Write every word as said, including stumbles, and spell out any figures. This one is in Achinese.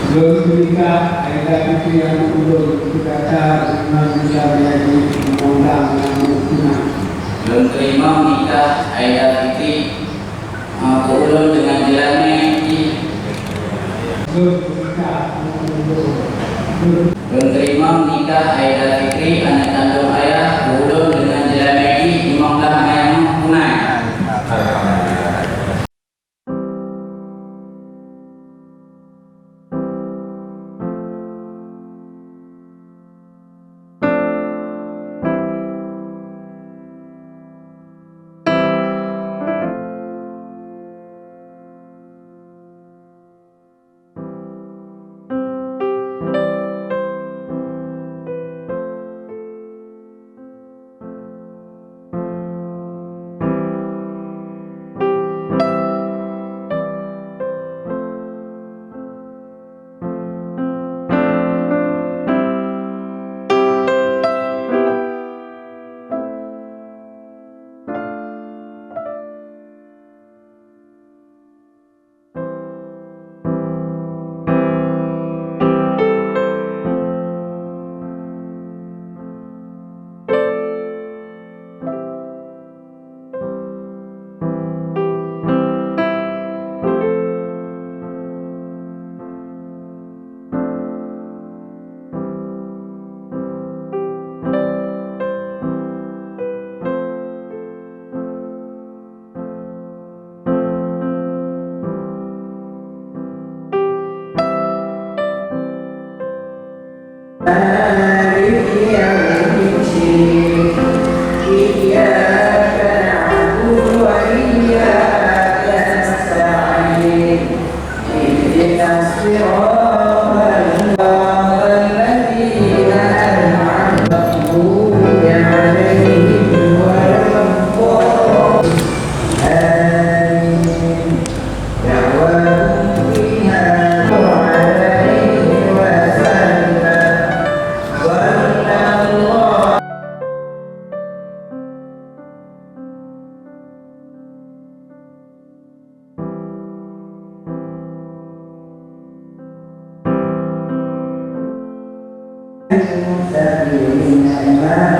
Lôn teurimong nikah Aida Fitri aneuk ulôn, teuka that ngon Aida Fitri, undang-undang nyang meukeuna. Lôn teurimong nikah Aida Fitri, eh, keu ulôn deungon jeulamé jih. Lôn teurimong nikah Aida Fitri, aneuk kandông ayah, keu ulôn deungon jeulamé jih limong blah mè nyoe punai. مالك يوم الدين. إياك نعبد وإياك نستعين. اهدنا الصراط الذين أنعمت عليهم غير المغضوب عليهم ولا الضالين. آمين. دعواهم فيها عليه وسلم. صلى الله المتقين إماما.